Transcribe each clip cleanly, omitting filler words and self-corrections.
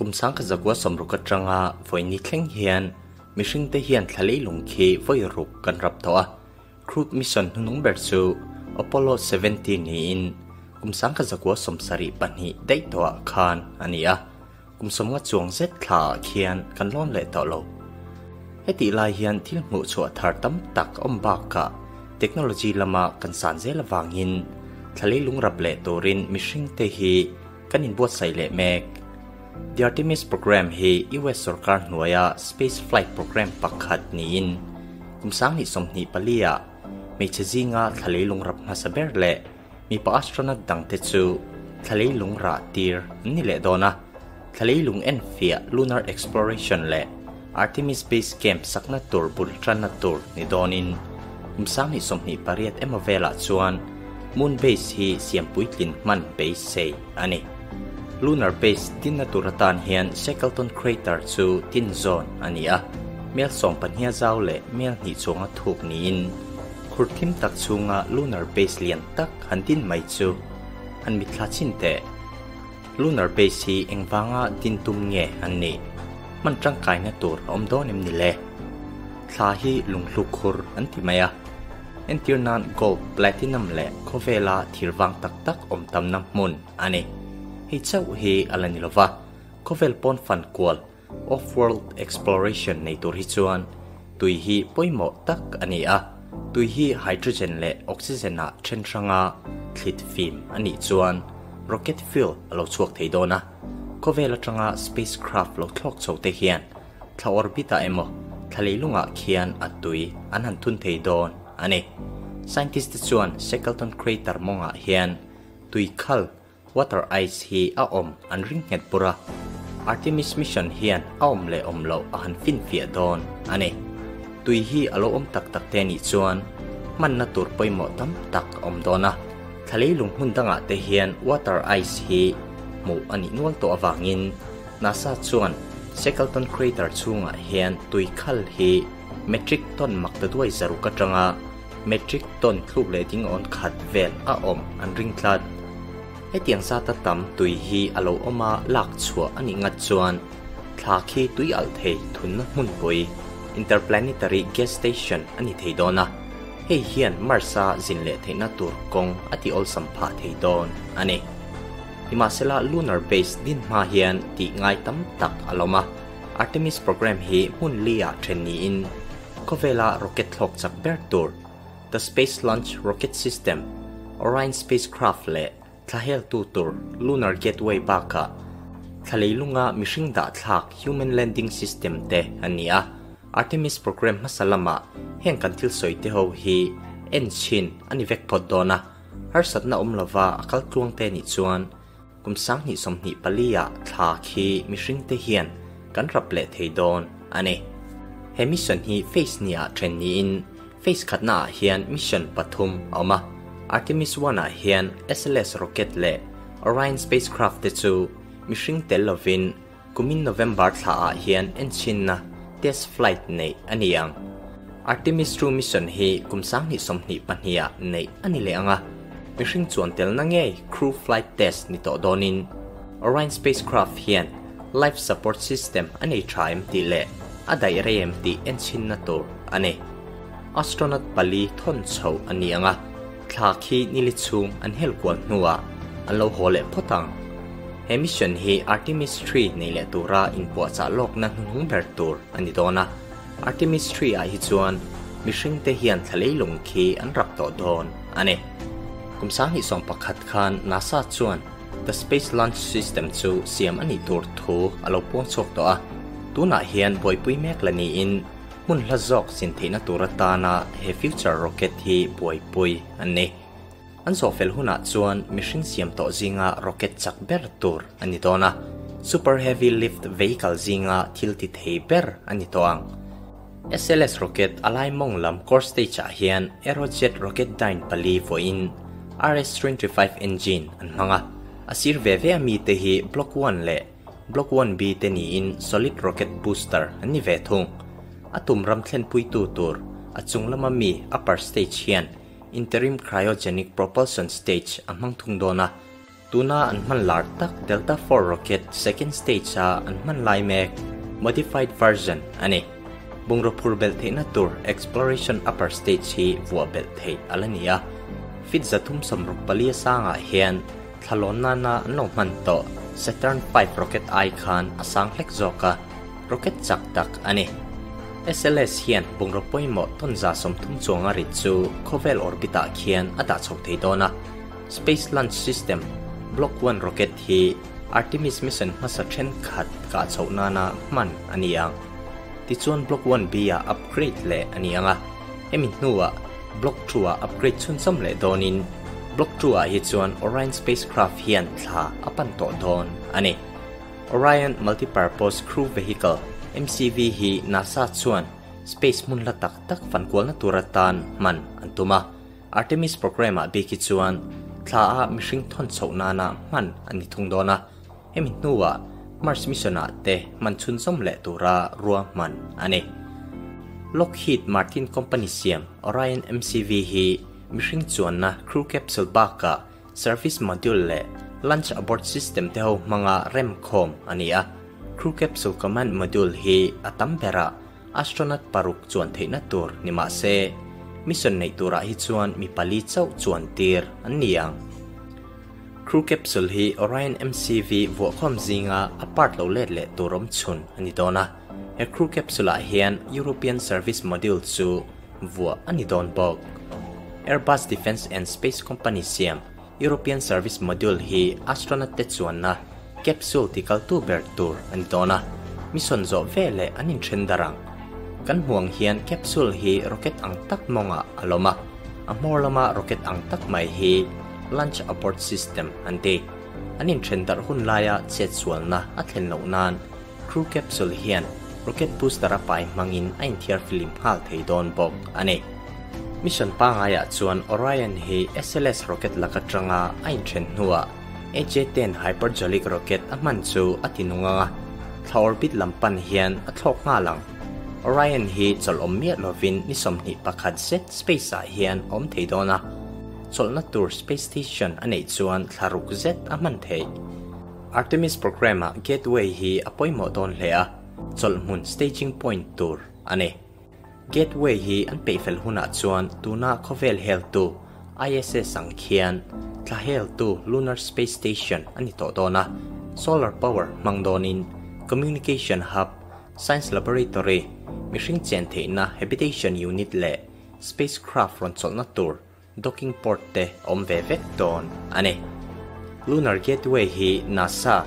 Kum 1960 atanga vawiin thleng hian mihringte hian thla leilung khi vawi ruk kan rap tawh a. Crewed mission hnuhnung ber chu Apollo 17 niin kum 1972 daih tawhah khan a ni a. Kum 50 chuang zet thlaah khian kan lawn leh tawh lo. Hetih lai hian thil hmuh chhuah thar tam tak awm bakah technology lama kan san zel avangin thla leilung rap leh turin mihringte hi kan inbuatsaih leh mek. The Artemis Program hi US sorkar hnuaia space flight program pakhat niin kum 2024 ah hmeichhe zinga thla leilung rap hmasa ber leh mipa astronaut dangte chu thla leilung rah tir an ni leh dawn a. Thla leilung enfiah lunar exploration leh Artemis Base Camp sakna tur bul tanna tur ni dawnin kum 2028 emaw velah chuan Moon Base hi siam puitlin hman beisei a ni. Lunar Base tinna tur atan hian Shackleton Crater chu tin zawn a ni a, mel 12 zau leh mel 2 chuanga thuk niin khur thim tak chhunga Lunar Base lian tak han din mai chu han mitthla chin teh. Lunar Base hi engvanga din tum nge an nih? Hman tangkaina tur a awm dawn em ni le? Thla hi lunghlu khur an ti mai a. Entir nan gold, platinum leh khawvela thir vang tak tak awm tamna hmun a ni. Hei chauh hi a la ni lova, khawvel pawn fan kual, off-world exploration, nei tur hi chuan tui hi pawimawh tak a ni a. Tui hi hydrogen leh oxygen ah then hranga thlit fim a nih chuan rocket fuel a lo chhuak thei dawn a. Khawvel atanga spacecraft lo thlawk chho te hian thla orbit ah emaw thla leilungah khian a tui an han thun thei dawn a ni. Scientist te chuan Shackleton Crater mawngah hian tui khal, water ice, hi a awm an ring nghet bur a. Artemis mission hian a awm leh awm loh a han finfiah dawn a ni. Tui hi a lo awm tak tak te anih chuan hmanna tur pawimawh tam tak a awm dawn a. Thla leilung hmun dangah te hian water ice hi hmuh a nih nual tawh avangin NASA chuan Shackleton Crater chhungah hian tui khal hi metric ton makta duai zaruk atanga metric ton thluk leh ding awn khat vel a awm an ring tlat. Hetiang zata tam tui hi a lo awm a lak chhuah a nih ngat chuan thla khi tui alh thei thunna hmunpui, interplanetary gas station, a ni thei dawn a. Hei hian Mars-a zin leh theihna tur kawng a ti awlsam phah thei dawn a ni. Nimahsela Lunar Base din hma hian tih ngai tam tak a lawm a, Artemis Program hi hmun li ah then niin khawvela rocket thlawk chak ber tur The Space Launch Rocket System, Orion Spacecraft leh thla heltu tur Lunar Gateway bakah thla leilunga mihring dah thlak Human Landing System te an ni a. Artemis Program hmasa lamah heng kan thil sawi te ho hi en chhin a ni vek phawt dawn a. Harsatna awm lova a kal tluang te nih chuan kum 2024 ah thla khi mihring te hian kan rap leh thei dawn a ni. He mission hi phase hnih ah then niin phase khatna ah hian mission pathum a awm a. Artemis 1 ah hian SLS rocket leh Orion spacecraft te chu mihring tel lovin kumin November thla ah hian enchhinna, test flight, neih a ni ang. Artemis 2 mission hi kum 2022 ah neih a ni leh ang a, mihring chuan telna ngei crew flight test ni tawh dawnin Orion spacecraft hian life support system a nei tha em tih leh a daih rei em tih enchhinna tur a ni. Astronaut pali thawn chho a ni ang a, thla khi nili chhung an hel kual hnuah an lo haw leh phawt ang. He mission hi Artemis 3 nei leh tura inpuahchah lawkna hnuhnung ber tur a ni dawn a. Artemis 3 ah hi chuan mihringte hian thla leilung khi an rap tawh dawn a ni. Kum 2011 khan NASA chuan The Space Launch System chu siam a nih tur thu a lo puang chhuak tawh a. Tunah hian buaipui mek la niin hmun hla zawk zin theihna tur atana he future rocket hi buaipui an ni. An zawhfel hunah chuan mihring siam tawh zinga rocket chak ber tur a ni dawn a, super heavy lift vehicle zinga thil ti thei ber a ni tawh ang. SLS rocket a lai mawng lam core stage ah hian Aerojet Rocketdyne pali vawiin RS-25 engine an hmang a, a sir ve ve a mite hi Block 1 leh Block 1B te niin solid rocket booster an ni ve thung. A tum ram thlenpuitu tur a chung lama mi upper stage hian interim cryogenic propulsion stage a hmang thung dawn a. Tuna an hman lar tak Delta IV rocket second stage-a an hman lai mek modified version a ni. Bungraw phur belh theihna tur Exploration upper stage hi vuah belh theih a la ni a. Feet 364 a sangah hian thlalawn nana an lo hman tawh Saturn V rocket ai khan a sang hlek zawk a, rocket chak tak a ni. SLS hian bungraw pawimawh tawn 130 chuanga rit chu khawvel orbit-ah khian a dah chho thei dawn a. Space Launch System Block One rocket hi Artemis mission hmasa thenkhat kah chhoh nana hman a ni ang. Tichuan Block One B-ah upgrade leh a ni ang a, hemi hnuah Block Two-ah upgrade chhunzawm leh dawnin Block Two-ah hi chuan Orion spacecraft hian thla a pan tawh dawn a ni. Orion Multipurpose Crew Vehicle, MCV, hi NASA chuan space hmun hla tak tak fankualna tur atan hman an tum a. Artemis program-ah bik hi chuan thla-a mihring thawn chhoh nana hman a ni thung dawn a, hemi hnuah Mars mission-ah te hman chhunzawm leh tura ruahman a ni. Lockheed Martin company siam Orion MCV hi mihring chuanna crew capsule bakah service module leh launch abort system te ho hmanga remkhawm a ni a. Crew capsule command module hi a tam berah Astronaut paruk chuan theihna tur ni mah se, mission neih turah hi chuan mi pali chauh chuan tir an ni ang. Crew capsule hi Orion MCV vuahkhawm zinga a part lo let leh tur awm chhun a ni dawn a, he crew capsule ah hian European Service Module chu vuah a ni dawn bawk. Airbus Defence and Space Company siam European Service Module hi astronaut te chuanna capsule tikaltu ber tur a ni dawn a, mission zawh veleh an inthen darh ang. Kan hmuh ang hian capsule hi rocket ang tak mawngah a lawm a, a hmawr lama rocket ang tak mai hi launch abort system an ti. An inthen darh hun laia chetsualna a thlen loh nan crew capsule hian rocket booster a pai hmangin a inthiar filim nghal thei dawn bawk a ni. Mission pangaiah chuan Orion hi SLS rocket lak atanga a inthen hnuah AJ-10 hypergolic rocket a hman chu a ti nung ang a, thla orbit lam pan hian a thlawk nghal ang. Orion hi chawlh awm miah lovin ni 21 zet space-ah hian a awm thei dawn a, chawlhna tur space station a neih chuan thla ruk zet a hman theih. Artemis program-ah Gateway hi a pawimawh dawn hle a, chawlh hmun staging point tur a ni. Gateway hi an peihfel hunah chuan tuna khawvel heltu ISS ang khian thla heltu Lunar Space Station a ni tawh dawn a, solar power hmang dawnin communication hub, science laboratory, mihring chen theihna habitation unit leh spacecraft rawn chawlhna tur docking port te awm ve vek dawn a ni. Lunar Gateway hi NASA,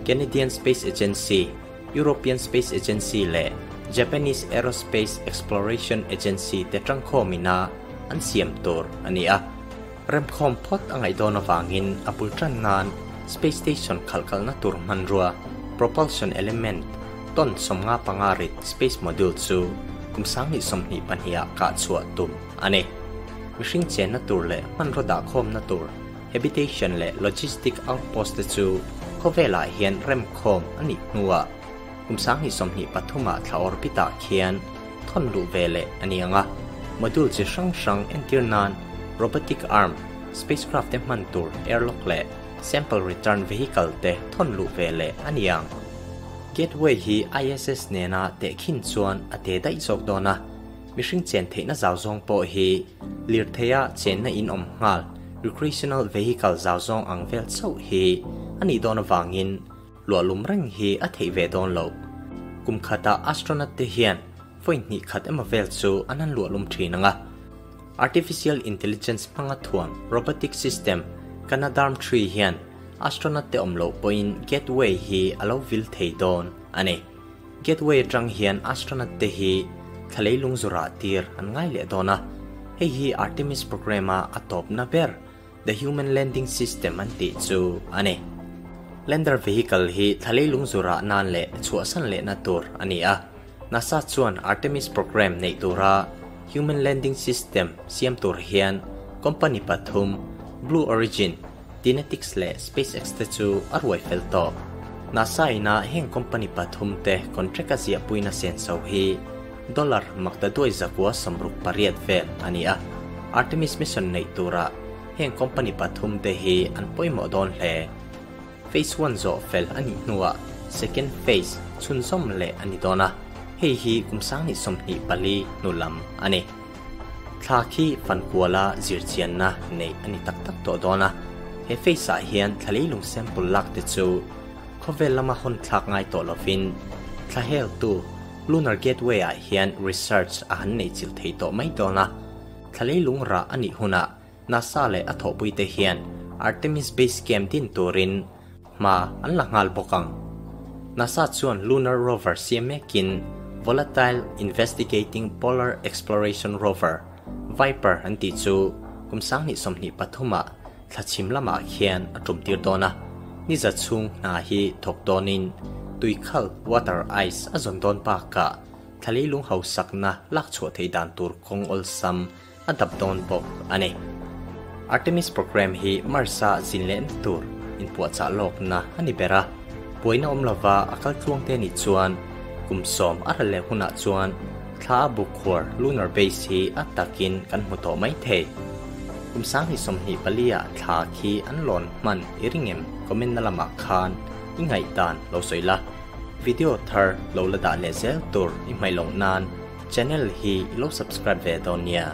Canadian Space Agency, European Space Agency leh Japanese Aerospace Exploration Agency te tangkhawmina an siam tur a ni a. Remkhawm phawt a ngaih dawn avangin a bul tan nan space station khalh kalna tur hmanrua, propulsion element, ton 55 rit space module chu kum 2022 ah kah chhuah tum a ni. Mihring chenna tur leh hmanraw dahkhawmna tur, habitation leh logistic outpost te chu khawvelah hian remkhawm a nih hnuah kum 2023 ah thla orbit-ah khian thawn luh ve leh a ni ang a. Module chi hrang hrang entir nan robotic arm, spacecraft te hman tur airlock leh sample return vehicle te thawn luh ve leh a ni ang. Gateway hi ISS nena tehkhin chuan a te daih zawk dawn a. Mihring chen theihna zau zawng pawh hi lirtheia chenna in awm nghal recreational vehicle zau zawng ang vel chauh hi a nih dawn avangin luahlum reng hi a theih ve dawn lo. Kum khatah astronaut te hian vawi hnih khat emaw vel chu an han luahlum thin ang a. Artificial intelligence hmanga thuam robotic system Canadarm 3 hian astronaut te awm loh pawhin gateway hi a lo vil thei dawn a ni. Gateway atang hian astronaut te hi thla leilung zurah tir an ngai leh dawn a, hei hi Artemis program-a a tawpna ber The Human Landing System an tih chu a ni. Lander vehicle hi thla leilung zurah nan leh chhuahsan lehna tur a ni a, NASA chuan Artemis program neih tura Human Landing System siam tur hian company pathum, Blue Origin, Dynetics leh SpaceX te chu a ruai fel tawh. NASA ina heng company pathum te contract a ziahpuina senso hi dollar maktaduai 968 vel a ni a. Artemis mission neih tura Heng company pathumte hi an pawimawh dawn hle. Phase one zawh fel a nih hnuah second phase chhunzawm leh a ni dawn a, hei hi kum 2024 hnu lam a ni. Thla khi fankuala zirchianna neih a ni tak tak tawh dawn a, he phase ah hian thla leilung sample lak te chu khawvel lama hawn thlak ngai tawh lovin thla heltu Lunar Gateway ah hian research a han neih chilh thei tawh mai dawn a, thla leilung rah a nih hunah NASA leh a thawhpuite hian Artemis Base Camp din turin hma an la nghal bawk ang. NASA chuan Lunar Rover siam mekin Volatile Investigating Polar Exploration Rover, VIPER an tih chu kum 2023 ah thla chhim lamah khian a tum tir dawn a, ni za chhung hna hi thawk dawnin tuikhal, water ice, a zawn dawn bakah thla leilung hausakna lak chhuah theih dan tur kawng awlsam a dap dawn bawk a ni. Artemis program hi Mars-a zin lehna tur inpuahchah lawkna a ni ber a, buaina awm lova a kal tluang te nih chuan kum sawm a ral leh hunah chuan thla a buk khuar lunar base hi a takin kan hmu tawh mai thei. Kum 2024 ah thla khi an lawn hman i ring em comment na lamah khan i ngaihdan lo sawi la, video thar lo la dah leh zel tur i hmaih loh nan Channel hi i lo subscribe ve dawn nia.